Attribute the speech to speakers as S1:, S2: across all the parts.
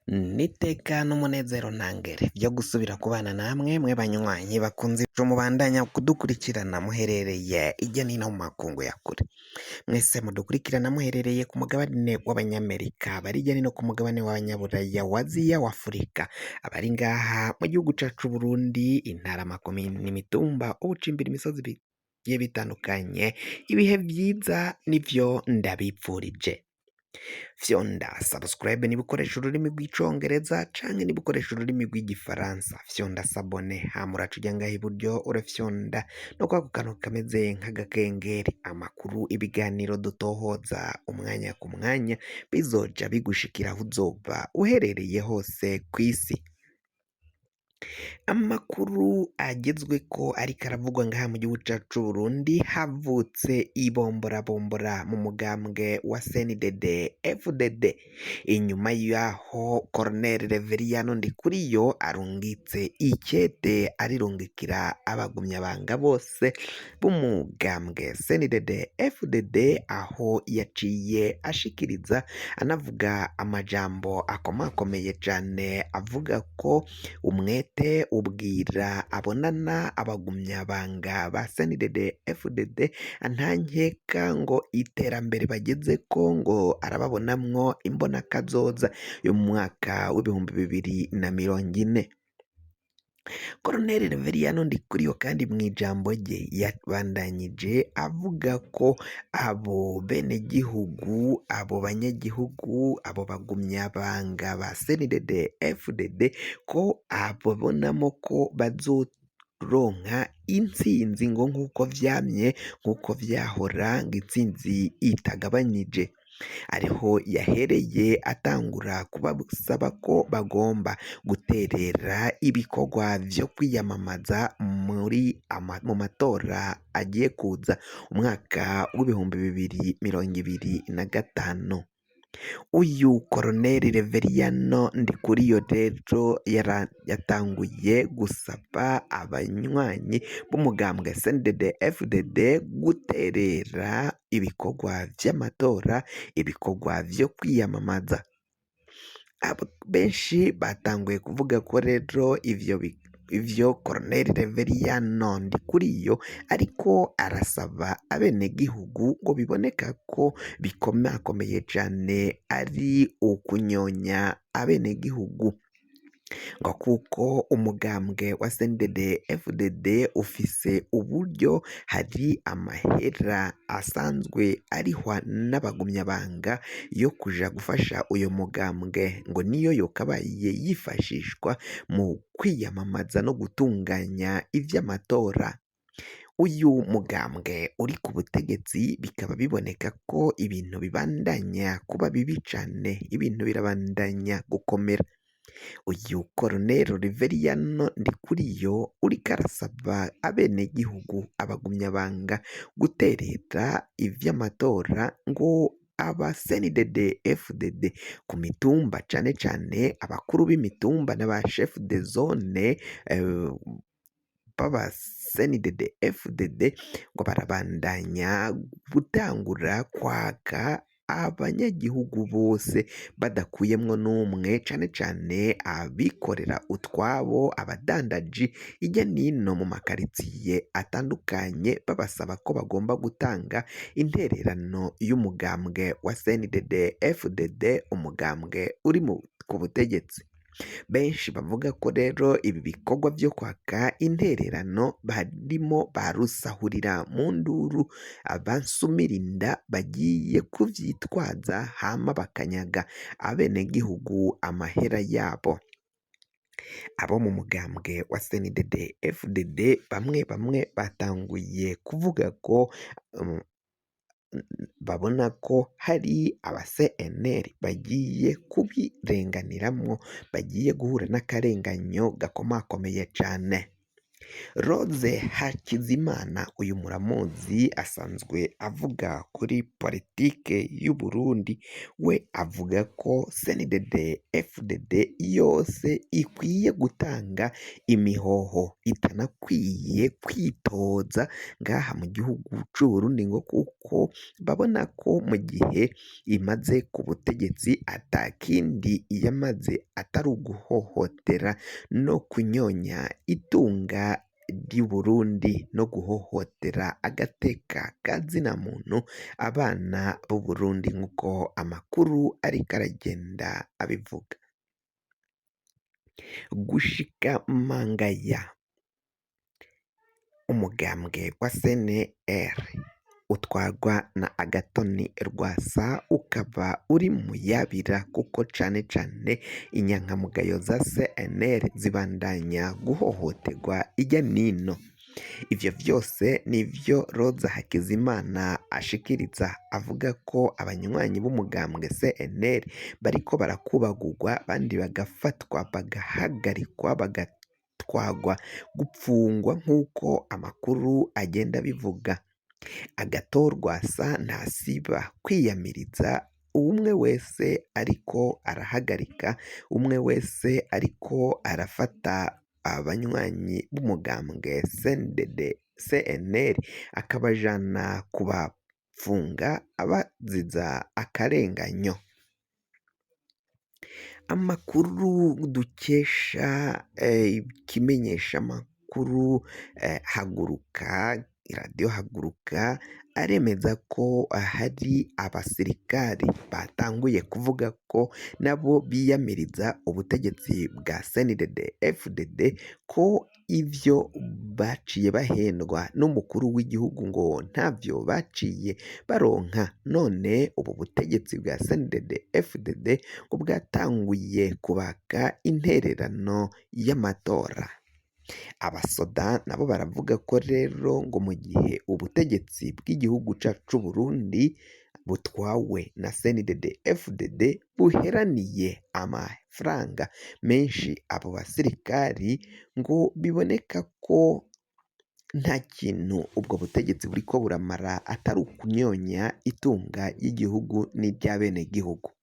S1: N'iteka n'umunezero ntangere vyo gusubira kubana namwe mwe banywanyi bakunze mubandanya kudukurikirana muherereye irya nino mu makungu ya kure, mwese mudukurikirana muherereye ku mugabane w'abanyamerika, abari hirya no hino ku mugabane w'abanyaburaya, wa Aziya, wa Afurika, abari ngaha mu gihugu cacu Burundi, intara, amakomine n'imitumba, ubucimbira imisozi bigiye bitandukanye, ibihe vyiza nivyo ndabipfurije. Fyonda subscribe niba ukoresha ururimi rw'icongereza canke niba ukoresha ururimi rw'igifaransa, fyonda s'abonner, hama uraca uja ngaha iburyo urafyonda no kwako kantu kameze nk'agakengeri. Amakuru, ibiganiro dutohoza umwanya ku mwanya bizoja bigushikira aho uzoba uherereye hose kw'isi. Amakuru agezweko ariko aravugwa ngaha mu gihugu cacu c'Uburundi, havutse ibomborabombora mu mugambwe wa CNDD FDD, inyuma yaho Colonel Reveriyano Ndikuriyo arungitse ikete arirungikira abagumyabanga bose b'umugambwe CNDD FDD, aho yaciye ashikiriza anavuga amajambo akomakomeye cane avuga ko umwete ubwira abonana abagumyabanga ba CNDD FDD nta nkeka ngo iterambere bagezeko ngo arababonamwo imbonakazoza yo mu mwaka w'2040. Colonel Reveriyano Ndikuriyo kandi mw'ijambo rye yabandanyije avuga ko abo benegihugu, abo banyagihugu, abo bagumyabanga ba CNDD FDD ko ababonamo ko bazoronka intsinzi ngo nk'uko vyamye, nk'uko vyahora, ngo intsinzi itagabanije. Ariho yahereye atangura kubasaba ko bagomba guterera ibikorwa vyo kwiyamamaza muri mu matora agiye kuza umwaka w'2025. Uyu Colonel Reveriyano Ndikuriyo rero yatanguye gusaba abanywanyi b'umugambwe CNDD FDD guterera ibikorwa vy'amatora, ibikorwa vyo kwiyamamaza. Benshi batanguye kuvuga ko rero ivyo Colonel Reveriyano Ndikuriyo ariko arasaba abenegihugu ngo biboneka ko bikomakomeye cane ari ukunyonya abenegihugu, ngo kuko umugambwe wa CNDD FDD ufise uburyo hari amahera asanzwe arihwa n'abagumyabanga yo kuja gufasha uyu mugambwe, ngo niyo yokabaye yifashishwa mu kwiyamamaza no gutunganya ivy'amatora. Uyu mugambwe uri ku butegetsi bikaba biboneka ko ibintu bibandanya kuba bibi cane, ibintu birabandanya gukomera. Uyu Colonel Reveriyano Ndikuriyo uriko arasaba abenegihugu, abagumyabanga guterera ivy'amatora, ngo aba CNDD FDD ku mitumba, cane cane abakuru b'imitumba n'aba chef de zone b'aba CNDD FDD, ngo barabandanya gutangura kwaka abanyagihugu bose badakuyemwo n'umwe, cane cane abikorera utwabo, abadandaji hirya nino mu makaritsiye atandukanye, babasaba ko bagomba gutanga intererano y'umugambwe wa CNDD FDD, umugambwe uri ku butegetsi. Benshi bavuga ko rero ibi bikorwa vyo kwaka intererano barimo barusahurira mu nduru, abasumirinda bagiye kuvyitwaza hama bakanyaga abenegihugu amahera yabo. Abo mu mugambwe wa CNDD FDD bamwe bamwe batanguye kuvuga ko babona ko hari aba CNL bagiye kubirenganiramwo, bagiye guhura n'akarenganyo gakomakomeye cane. Rose Hakizimana uyu muramuzi asanzwe avuga kuri politike y'Uburundi, we avuga ko CNDD FDD yose ikwiye gutanga imihoho itanakwiye kwitoza ngaha mu gihugu c'Uburundi ngo kuko babona ko mu gihe imaze ku butegetsi atakindi yamaze atari uguhohotera no kunyonya itunga ry'Uburundi no guhohotera agateka ka zina muntu abana b'Uburundi nk'uko amakuru ariko aragenda abivuga. Gushika mangaya umugambwe wa CNL utwarwa na Agathon Rwasa ukaba uri mu yabira kuko cane cane inyankamugayo za CNL zibandanya guhohoterwa irya nino. Ivyo vyose nivyo Roza Hakizimana ashikiriza avuga ko abanywanyi b'umugambwe CNL bariko barakubagurwa abandi bagafatwa bagahagarikwa bagatwagwa gupfungwa nk'uko amakuru agenda abivuga. Agathon Rwasa ntasiba kwiyamiriza umwe wese ariko arahagarika, umwe wese ariko arafata abanywanyi b'umugambwe CNDD CNL akabajana kubafunga abaziza akarenganyo. Amakuru dukesha ikimenyeshamakuru Haguruka, iradiyo Haguruka aremeza ko hari abasirikari batanguye kuvuga ko nabo biyamiriza ubutegetsi bwa CNDD FDD ko ivyo baciye bahendwa n'umukuru w'igihugu ngo ntavyo baciye baronka none ubu butegetsi bwa CNDD FDD ngo bwatanguye kubaka intererano y'amatora. Abasoda nabo baravuga ko rero ngo mu gihe ubutegetsi bw'igihugu cacu c'Uburundi butwawe na CNDD FDD buheraniye amafaranga menshi abo basirikari ngo biboneka ko nta kintu ubwo butegetsi buriko buramara atari ukunyonya itunga ry'igihugu n'iry'abenegihugu.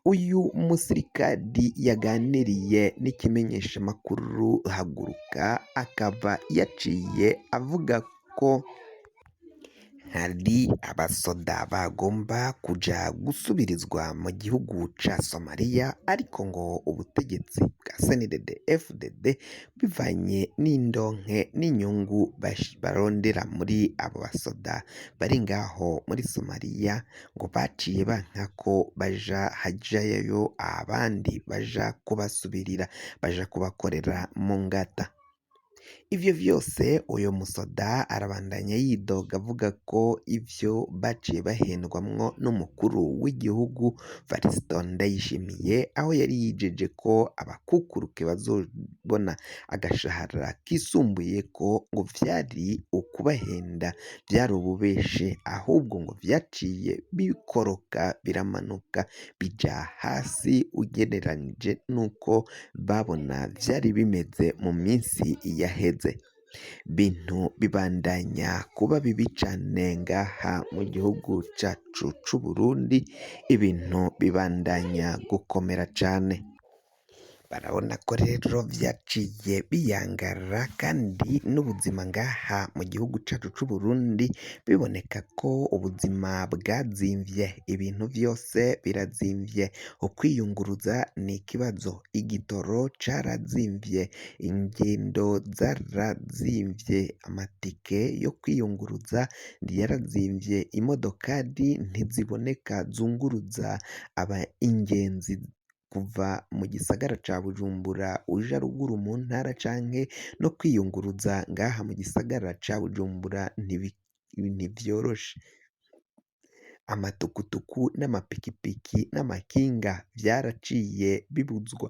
S1: Uyu musirikari yaganiriye n'ikimenyeshamakuru Haguruka akaba yaciye avuga ko hari abasoda bagomba kuja gusubirizwa mu gihugu ca Somalia ariko ngo ubutegetsi bwa CNDD FDD bivanye n'indonke n'inyungu barondera muri abo basoda bari ngaho muri Somalia ngo baciye banka ko baja hajayo abandi baja kubasubirira baja kubakorera mu ngata. Ivyo vyose uyo musoda arabandanya yidoga avuga ko ivyo baciye bahendwamwo n'umukuru w'igihugu Variston Ndayishimiye aho yari yijeje ko abakukuruke bazobona agashahara kisumbuye ko ngo vyari ukubahenda vyari ububeshi ahubwo ngo vyaciye bikoroka biramanuka bija hasi ugereranije n'uko babona vyari bimeze mu minsi yaheze. Bintu bibandanya kuba bibi cane ngaha mu gihugu cacu c'Uburundi, ibintu bibandanya gukomera cane. Barabona ko rero vyaciye biyangara kandi n'ubuzima ngaha mu gihugu cacu c'Uburundi biboneka ko ubuzima bwazimvye, ibintu vyose birazimvye, ukwiyunguruza ni ikibazo, igitoro carazimvye, ingendo zarazimvye, amatike yo kwiyunguruza yarazimvye, imodokari ntiziboneka zunguruza aba ingenzi kuva mu gisagara ca Bujumbura uja ruguru mu ntara canke no kwiyunguruza ngaha mu gisagara ca Bujumbura ntivyoroshe. Amatukutuku n'amapikipiki n'amakinga vyaraciye bibuzwa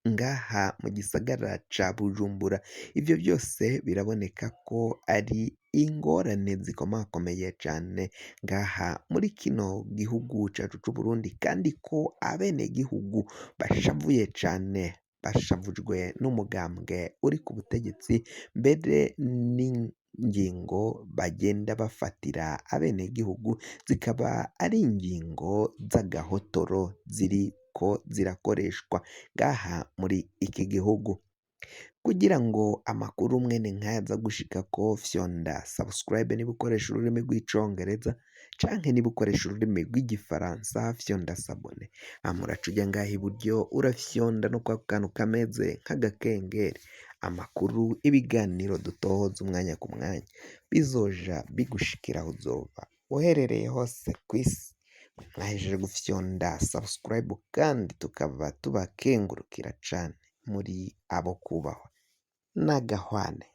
S1: ngaha mu gisagara ca Bujumbura. Ivyo vyose biraboneka ko ari ingorane zikomakomeye cane ngaha muri kino gihugu cacu c'Uburundi kandi ko abenegihugu bashavuye cane. Bashavujwe n'umugambwe uri ku butegetsi, mbere n'ingingo bagenda bafatira abenegihugu zikaba ari ingingo z'agahotoro ziriko zirakoreshwa ngaha muri iki gihugu. Kugira ngo amakuru mwene nkaya aza gushikako, fyonda subscribe niba ukoresha ururimi rw'icongereza, canke niba ukoresha ururimi rw'igifaransa fyonda s'abonner. Hama uraca uja ngaha iburyo, urafyonda no kwa kantu kameze nk'agakengeri. Amakuru, ibiganiro dutohoza umwanya ku mwanya bizoja bigushikira aho uzoba uherereye hose kw'isi. Mwahejeje gufyonda subscribe kandi tukaba tubakengurukira cane, muri abo kubahwa n'agahwane.